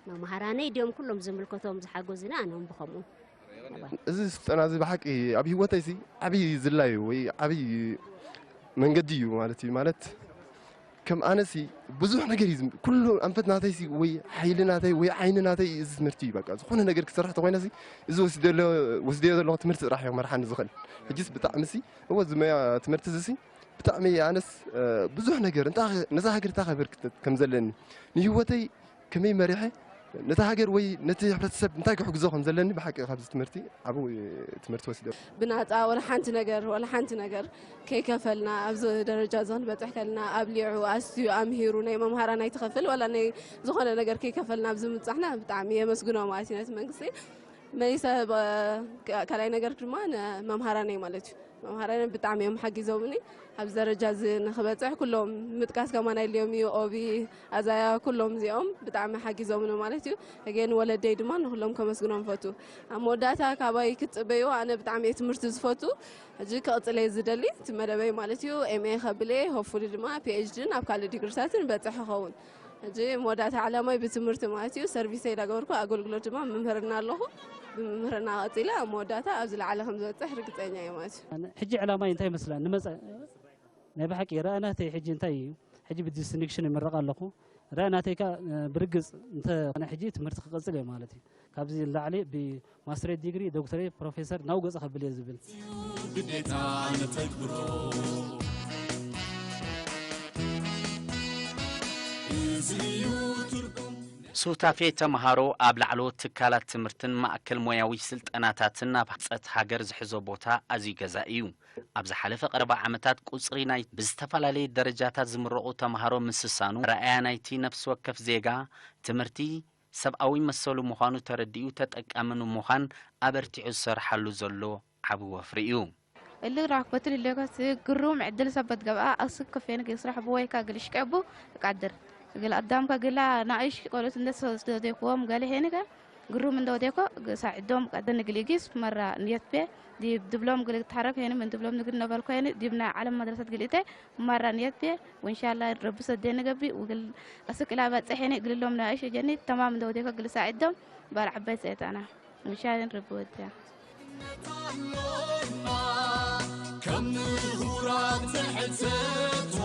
መምሃራነይ ድዮም ኩሎም ዝምልከቶም ዝሓገዙኒ ኣነ እውን ብኸምኡ። እዚ ስልጠና እዚ ብሓቂ ኣብ ህይወተይ ሲ ዓብይ ዝላይ ወይ ዓብይ መንገዲ እዩ ማለት እዩ ማለት ከም ኣነሲ ብዙሕ ነገር እዩ ዝም- ኩሉ ኣንፈት ናተይሲ ወይ ሓይሊ ናተይ ወይ ዓይኒ ናተይ እዚ ትምህርቲ እዩ በቃ ዝኾነ ነገር ክሰርሕ ተኮይነሲ እዚ ወስደዮ ዘለኹ ትምህርቲ ጥራሕ እዩ መርሓኒ ዝኽእል ሕጅስ ብጣዕሚ ሲ እወ እዚ መያ ትምህርቲ እዚ ሲ ብጣዕሚ ኣነስ ብዙሕ ነገር እንታ ነዛ ሃገር እንታይ ከበርክት ከም ዘለኒ ንህይወተይ ከመይ መሪሐ ነቲ ሃገር ወይ ነቲ ሕብረተሰብ እንታይ ክሕግዞ ከም ዘለኒ ብሓቂ ካብዚ ትምህርቲ ዓቢ ትምህርቲ ወሲደ። ብናፃ ወላ ሓንቲ ነገር ወላ ሓንቲ ነገር ከይከፈልና ኣብዚ ደረጃ እዚ ክንበፅሕ ከለና ኣብሊዑ ኣስትዩ ኣምሂሩ ናይ መምሃራን ኣይትኸፍል ወላ ናይ ዝኾነ ነገር ከይከፈልና ኣብዚ ምብፃሕና ብጣዕሚ የመስግኖ ማለት እዩ ነቲ መንግስቲ። መሊሰ ካልኣይ ነገር ድማ ንመምሃራነይ ማለት እዩ። መምሃራነይ ብጣዕሚ እዮም ሓጊዞምኒ ኣብዚ ደረጃ እዚ ንክበፅሕ ኩሎም ምጥቃስ ከማን ኣድልዮም እዩ። ኦቢ ኣዛያ ኩሎም እዚኦም ብጣዕሚ ሓጊዞምኒ ማለት እዩ። ግን ወለደይ ድማ ንኩሎም ከመስግኖም ፈቱ። ኣብ መወዳእታ ካባይ ክትፅበዩ ኣነ ብጣዕሚ እየ ትምህርቲ ዝፈቱ። ሕጂ ክቕፅል እየ ዝደሊ እቲ መደበይ ማለት እዩ። ኤምኤ ከብል እየ ሆፉሊ ድማ ፒኤችዲን ኣብ ካልእ ዲግሪታትን በፅሕ ይኸውን። ሕጂ መወዳእታ ዓላማይ ብትምህርቲ ማለት እዩ ሰርቪሰይ ዳገበርኩ ኣገልግሎት ድማ ምምህርና ኣለኹ። ብምምህርና ቀፂለ ኣብ መወዳእታ ኣብ ዝለዓለ ከም ዝበፅሕ ርግፀኛ እየ ማለት እዩ። ሕጂ ዕላማይ እንታይ ይመስላ ንመፀ ናይ ብሓቂ ራእናተይ ሕጂ እንታይ እዩ? ሕጂ ብዲስቲንክሽን ይምረቕ ኣለኹ። ራእናተይ ከ ብርግፅ እንተኾነ ሕጂ ትምህርቲ ክቐፅል እየ ማለት እዩ። ካብዚ ንላዕሊ ብማስትሬት ዲግሪ፣ ዶክተሬት፣ ፕሮፌሰር ናብ ገፅ ከብል እየ ዝብል። ግዴታ ነተግብሮ እዚ እዩ ትርጉም ሱታፌ ተምሃሮ ኣብ ላዕለዎት ትካላት ትምህርትን ማእከል ሞያዊ ስልጠናታትን ኣብ ህንጸት ሃገር ዝሕዞ ቦታ ኣዝዩ ገዛ እዩ። ኣብ ዝሓለፈ ቀረባ ዓመታት ቁጽሪ ናይ ብዝተፈላለየ ደረጃታት ዝምረቑ ተምሃሮ ምስሳኑ፣ ኣረኣእያ ናይቲ ነፍሲ ወከፍ ዜጋ ትምህርቲ ሰብኣዊ መሰሉ ምዃኑ ተረዲኡ ተጠቃሚ ንምዃን ኣበርቲዑ ዝሰርሓሉ ዘሎ ዓቢ ወፍሪ እዩ። እልግራ ክትበትል ኢለካ ግሩም ዕድል ሰበት ገብኣ ኣስክ ከፌን ግል ስራሕ ብወይካ ግል ሽቀቡ ቃድር ግል ኣዳምካ ግላ ናእሽ ቆሎት እንደ ሰደኩዎም ገለ ሄንከ ግሩም እንደ ወዴኮ ሳዕዶም ቀደን ግል ኢጊስ መራ ንየትቤ ዲብ ድብሎም ግል ተሓረክ ሄን ምን ድብሎም ንግል ነበልኮ ሄን ዲብና ዓለም መድረሰት ግልኢተ መራ ንየትቤ ወንሻላ ረቢ ሰደን ገቢ ውግል ኣስክ ኢላ በጸ ሄን ግልሎም ናእሽ ጀኒ ተማም እንደ ወዴኮ ግል ሳዕዶም ባል ዓባይ ጸየታና ምሻልን ርብወት እያ። ከም ምሁራት ንሕተቶ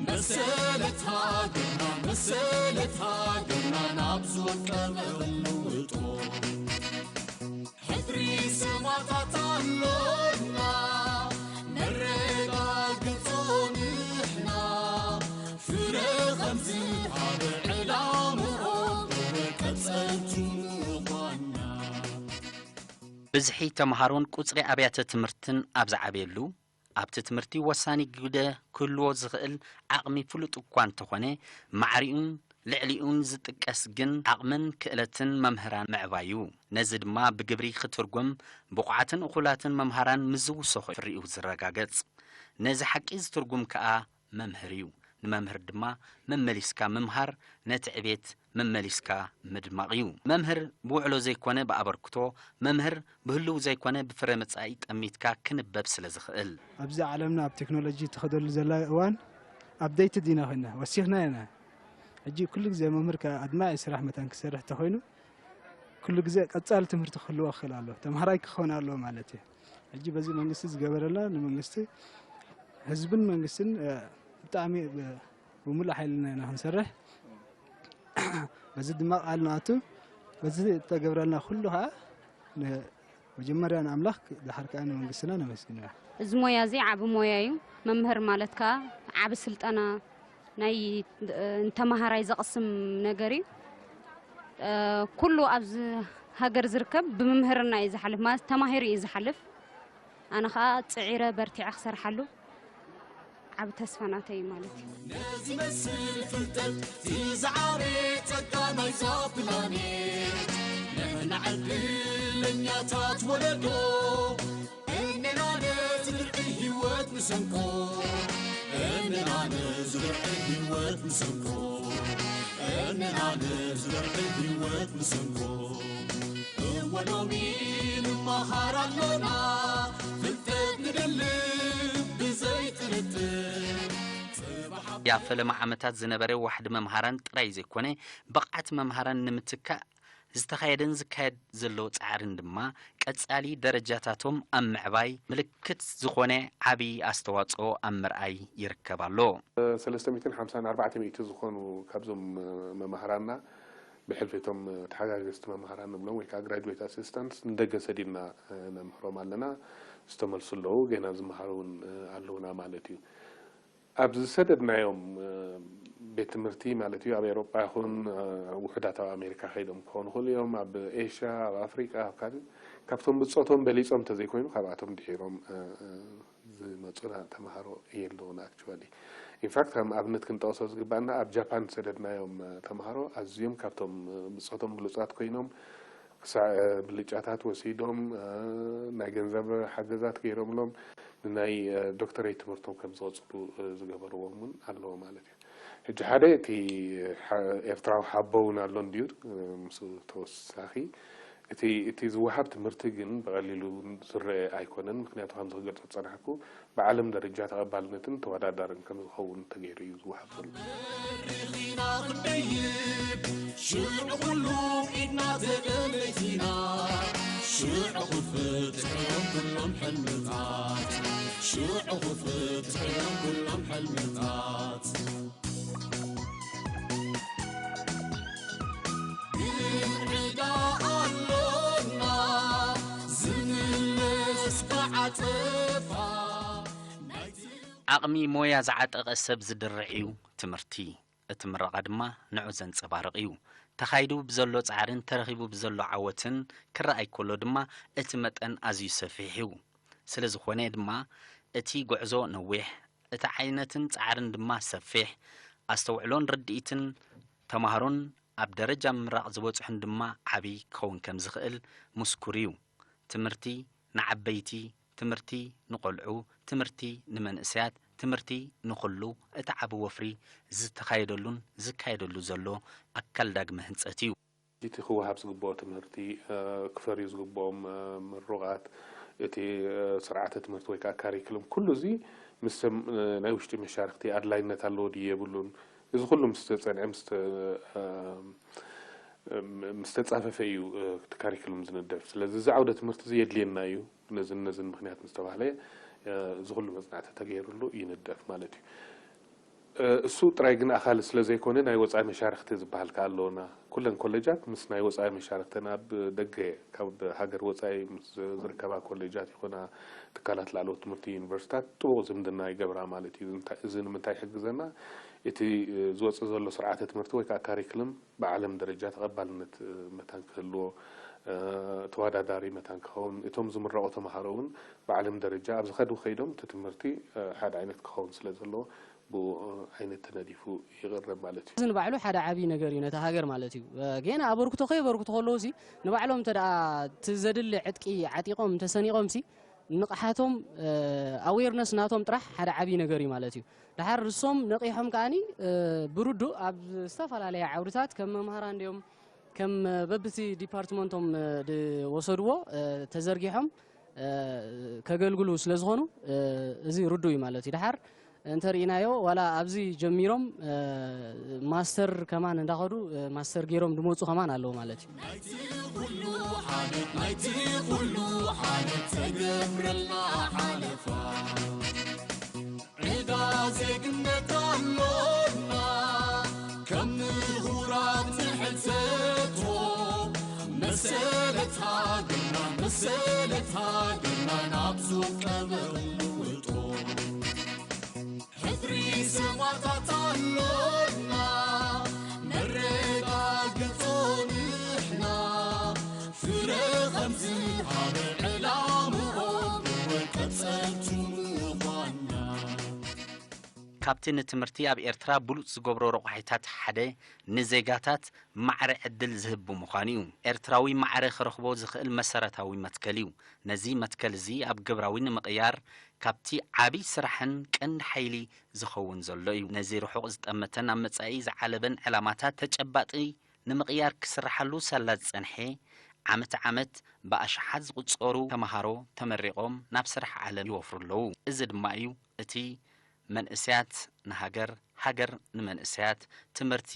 መሰለት ሃገርና መሰለት ሃገርና ናብ ዝወቀበ ንውጦ ሕድሪ ሰማዕታት ኣሎና ነረጋግጾ ንሕና ፍረ ከም ዝሃበ ዕላምኦም ቀጸልቱ ምዃንና። ብዝሒ ተምሃሮን ቁጽሪ ኣብያተ ትምህርትን ኣብ ዝዓበየሉ፣ ኣብቲ ትምህርቲ ወሳኒ ግደ ክህልዎ ዝኽእል ዓቕሚ ፍሉጥ እኳ እንተኾነ፣ ማዕሪኡን ልዕሊኡን ዝጥቀስ ግን ዓቕምን ክእለትን መምህራን ምዕባይ እዩ። ነዚ ድማ ብግብሪ ክትርጉም ብቑዓትን እኹላትን መምሃራን ምስ ዝውሰኹ ፍሪኡ ዝረጋገጽ። ነዚ ሓቂ ዝትርጉም ከኣ መምህር እዩ። ንመምህር ድማ መመሊስካ ምምሃር ነቲ ዕቤት መመሊስካ ምድማቕ እዩ። መምህር ብውዕሎ ዘይኮነ ብኣበርክቶ፣ መምህር ብህልው ዘይኮነ ብፍረ መጻኢ ጠሚትካ ክንበብ ስለ ዝኽእል። ኣብዚ ዓለምና ኣብ ቴክኖሎጂ ትኸደሉ ዘላ እዋን ኣፕደይትድ ኢና ኮይና ወሲኽና ኢና። ሕጂ ኩሉ ግዜ መምህር ከኣ ኣድማዒ ስራሕ መታን ክሰርሕ ተኾይኑ ኩሉ ግዜ ቀጻሊ ትምህርቲ ክህልዎ ክኽእል ኣለዎ። ተምሃራይ ክኾን ኣለዎ ማለት እዩ። ሕጂ በዚ መንግስቲ ዝገበረልና ንመንግስቲ ህዝብን መንግስትን ብጣዕሚ ብምሉእ ሓይልና ኢና ክንሰርሕ። በዚ ድማ ቃል ንኣቱ። በዚ እተገብረልና ኩሉ ከዓ መጀመርያ ንኣምላኽ ድሓር ከዓ ንመንግስትና ነመስግን ኢና። እዚ ሞያ እዚ ዓቢ ሞያ እዩ። መምህር ማለት ከዓ ዓቢ ስልጠና ናይ ንተመሃራይ ዘቕስም ነገር እዩ። ኩሉ ኣብዚ ሃገር ዝርከብ ብምምህርና እዩ ዝሓልፍ፣ ማለት ተማሂሩ እዩ ዝሓልፍ። ኣነ ከዓ ፅዒረ በርቲዐ ክሰርሓሉ ዓብ ተስፋ ናተይ እዩ ማለት እዩ። ነዚ መስል ፍልጠት እቲ ዝዓበየ ጸጋ ናይዛ ፕላኔት ንሕና ዕድለኛታት ወለዶ እንና ነዚ ብርዒ ህይወት ንሰንቆ እንና ነዚ ብርዒ ህይወት ንሰንቆ እንና ነዚ ብርዒ ህይወት ንሰንቆ እወ ሎሚ ንመሃር ኣሎና ፍልጠት ንደልብ ብዘይ ጥርጥር ጽባሕ ኣብ ያ ፈለማ ዓመታት ዝነበረ ዋሕዲ መምሃራን ጥራይ ዘይኮነ ብቕዓት መምሃራን ንምትካእ ዝተኻየደን ዝካየድ ዘሎ ጻዕርን ድማ ቀጻሊ ደረጃታቶም ኣብ ምዕባይ ምልክት ዝኾነ ዓቢ ኣስተዋጽኦ ኣብ ምርኣይ ይርከብ ኣሎ። ሰለስተ ሚእትን ሓምሳን ኣርባዕተ ሚእቲ ዝኾኑ ካብዞም መማህራንና ብሕልፊ እቶም ተሓጋገዝቲ መማህራን ንብሎም ወይ ከዓ ግራጁዌት ኣሲስታንትስ ንደገ ሰዲድና ነምህሮም ኣለና። ዝተመልሱ ኣለዉ፣ ገና ዝመሃሩ እውን ኣለዉና ማለት እዩ። ኣብ ዝሰደድናዮም ቤት ትምህርቲ ማለት እዩ ኣብ ኤውሮጳ ይኹን ውሑዳት ኣብ ኣሜሪካ ከይዶም ክኾኑ ይኽእሉ እዮም። ኣብ ኤሽያ፣ ኣብ ኣፍሪቃ፣ ኣብ ካልእ ካብቶም ብጾቶም በሊጾም እንተዘይኮይኑ ካብኣቶም ድሒሮም ዝመፁና ተምሃሮ የለውን። Actually, in fact, ከም ኣብነት ክንጠቕሶ ዝግባና ኣብ ጃፓን ዝሰደድናዮም ተምሃሮ ኣዝዮም ካብቶም ብጾቶም ብሉጻት ኮይኖም ክሳዕ ብልጫታት ወሲዶም ናይ ገንዘብ ሓገዛት ገይሮምሎም ንናይ ዶክተሬት ትምህርቶም ከም ዝቐፅሉ ዝገበርዎም እውን ኣለዎ ማለት እዩ። ሕጂ ሓደ እቲ ኤርትራዊ ሓቦ እውን ኣሎ እንድዩ። ምስ ተወሳኺ እቲ እቲ ዝወሃብ ትምህርቲ ግን ብቐሊሉ ዝረአ ኣይኮነን። ምክንያቱ ከምዚ ክገልጾ ዝጸናሕኩ ብዓለም ደረጃ ተቐባልነትን ተወዳዳርን ከም ዝኸውን ተገይሩ እዩ ዝወሃብ ዘሎ። በሪኺና ክንደይብ ሽዑ ኩሉ ኢድና ተቐለይቲና ሽዑ ክፍትሕሎም ኩሎም ሕልምታት ሽዑ ክፍትሕሎም ኩሎም ሕልምታት ግን ዕዳ ኣሎና ዝምለስ ብዓጸፋ ናይቲ ዓቕሚ ሞያ ዝዓጠቐ ሰብ ዝድርዕ እዩ ትምህርቲ። እቲ ምረቓ ድማ ንዑ ዘንጸባርቕ እዩ። ተኻይዱ ብዘሎ ጻዕርን ተረኺቡ ብዘሎ ዓወትን ክረኣይ ከሎ ድማ እቲ መጠን ኣዝዩ ሰፊሕ እዩ። ስለ ዝኾነ ድማ እቲ ጉዕዞ ነዊሕ፣ እቲ ዓይነትን ጻዕርን ድማ ሰፊሕ፣ ኣስተውዕሎን ርድኢትን ተማሃሮን ኣብ ደረጃ ምምራቕ ዝበጽሑን ድማ ዓቢ ክኸውን ከም ዝኽእል ምስኩር እዩ። ትምህርቲ ንዓበይቲ፣ ትምህርቲ ንቖልዑ፣ ትምህርቲ ንመንእሰያት፣ ትምህርቲ ንኹሉ እቲ ዓቢ ወፍሪ ዝተኻየደሉን ዝካየደሉ ዘሎ ኣካል ዳግመ ህንጸት እዩ። እቲ ክወሃብ ዝግብኦ ትምህርቲ፣ ክፈርዩ ዝግብኦም ምሩቓት፣ እቲ ስርዓተ ትምህርቲ ወይ ከዓ ካሪክሉም፣ ኩሉ እዚ ምስ ናይ ውሽጢ መሻርክቲ ኣድላይነት ኣለዎ ድዩ የብሉን፣ እዚ ኩሉ ምስ ተፀንዐ፣ ምስ ተ-፣ ምስ ተፃፈፈ እዩ እቲ ካሪክሉም ዝንደፍ። ስለዚ እዚ ዓውደ ትምህርቲ እዚ የድልየና እዩ፣ ነዝን ነዝን ምክንያት ምስ ተባህለ፣ እዚ ኩሉ መፅናዕቲ ተገይሩሉ ይንደፍ ማለት እዩ። እሱ ጥራይ ግን ኣኻሊ ስለ ዘይኮነ፣ ናይ ወፃኢ መሻርክቲ ዝበሃል ከኣ ኣለውና። ኩለን ኮሌጃት ምስ ናይ ወፃኢ መሻርክተን፣ ኣብ ደገ፣ ካብ ሃገር ወፃኢ ምስ ዝርከባ ኮሌጃት ይኹና ትካላት ላዕለዎት ትምህርቲ፣ ዩኒቨርሲታት ጥቡቕ ዝምድና ይገብራ ማለት እዩ። እዚ ንምንታይ ይሕግዘና? እቲ ዝወፅእ ዘሎ ስርዓተ ትምህርቲ ወይ ከዓ ካሪክልም ብዓለም ደረጃ ተቐባልነት መታን ክህልዎ፣ ተወዳዳሪ መታን ክኸውን፣ እቶም ዝምረቑ ተምሃሮ እውን ብዓለም ደረጃ ኣብ ዝኸዱ ከይዶም እቲ ትምህርቲ ሓደ ዓይነት ክኸውን ስለ ዘለዎ፣ ብኡ ዓይነት ተነዲፉ ይቕረብ ማለት እዩ። እዚ ንባዕሉ ሓደ ዓብዪ ነገር እዩ ነታ ሃገር ማለት እዩ። ጌና ኣበርክቶ ከየበርክቶ ከለዉ ሲ ንባዕሎም እንተ ደኣ እቲ ዘድሊ ዕጥቂ ዓጢቖም እንተሰኒቖም ሲ ንቕሓቶም፣ ኣዌርነስ ናቶም ጥራሕ ሓደ ዓብዪ ነገር እዩ ማለት እዩ። ደሓር ንሶም ነቒሖም ከኣኒ ብርዱእ ኣብ ዝተፈላለየ ዓውድታት ከም መምሃራን ድዮም ከም በብቲ ዲፓርትመንቶም ዝወሰድዎ ተዘርጊሖም ከገልግሉ ስለ ዝኾኑ እዚ ርዱእ እዩ ማለት እዩ። ደሓር እንተርኢናዮ ዋላ ኣብዚ ጀሚሮም ማስተር ከማን እንዳኸዱ ማስተር ገይሮም ድመፁ ከማን ኣለዉ ማለት እዩ። ናይቲ ኩሉ ሓደት ናይቲ ኩሉ ሓደት ተገብረልና ሓለፋ ዕዳ ዜግነት ኣሎና ከም ምሁራት ንሕተቶ መሰለት ሃገርና መሰለት ሃገርና ናብ ዝቀበሉ ውጦ ሕድሪ ሰማዕታት ኣሎና ነረጋግጾ ንሕና ፍረ ከም ዝሃበ ዕላምኦም ቀጸልቱ ምዃንና። ካብቲ ንትምህርቲ ኣብ ኤርትራ ብሉጽ ዝገብሮ ረቋሒታት ሓደ ንዜጋታት ማዕረ ዕድል ዝህብ ብምዃኑ እዩ። ኤርትራዊ ማዕረ ክረኽቦ ዝኽእል መሰረታዊ መትከል እዩ። ነዚ መትከል እዚ ኣብ ግብራዊ ንምቕያር ካብቲ ዓቢ ስራሕን ቀንዲ ሓይሊ ዝኸውን ዘሎ እዩ። ነዚ ርሑቕ ዝጠመተን ኣብ መጻኢ ዝዓለበን ዕላማታት ተጨባጢ ንምቕያር ክስርሓሉ ሳላ ዝጸንሐ ዓመት ዓመት ብኣሽሓት ዝቑጸሩ ተመሃሮ ተመሪቖም ናብ ስራሕ ዓለም ይወፍሩ ኣለዉ። እዚ ድማ እዩ እቲ መንእሰያት ንሃገር፣ ሃገር ንመንእሰያት፣ ትምህርቲ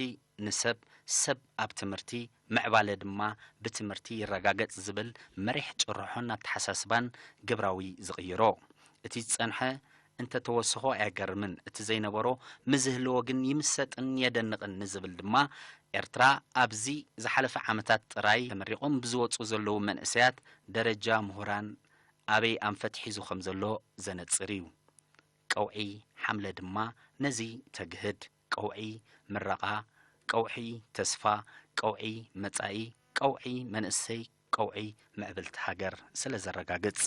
ንሰብ፣ ሰብ ኣብ ትምህርቲ፣ ምዕባለ ድማ ብትምህርቲ ይረጋገጽ ዝብል መሪሕ ጭርሖን ኣተሓሳስባን ግብራዊ ዝቕይሮ። እቲ ዝጸንሐ እንተተወሰኾ ኣየገርምን፣ እቲ ዘይነበሮ ምዝህልዎ ግን ይምሰጥን የደንቕን ንዝብል ድማ፣ ኤርትራ ኣብዚ ዝሓለፈ ዓመታት ጥራይ ተመሪቖም ብዝወጹ ዘለዉ መንእሰያት ደረጃ ምሁራን ኣበይ ኣንፈት ሒዙ ከም ዘሎ ዘነጽር እዩ። ቀውዒ ሓምለ ድማ ነዚ ተግህድ። ቀውዒ ምረቓ፣ ቀውዒ ተስፋ፣ ቀውዒ መጻኢ፣ ቀውዒ መንእሰይ፣ ቀውዒ ምዕብልቲ ሃገር ስለ ዘረጋግጽ።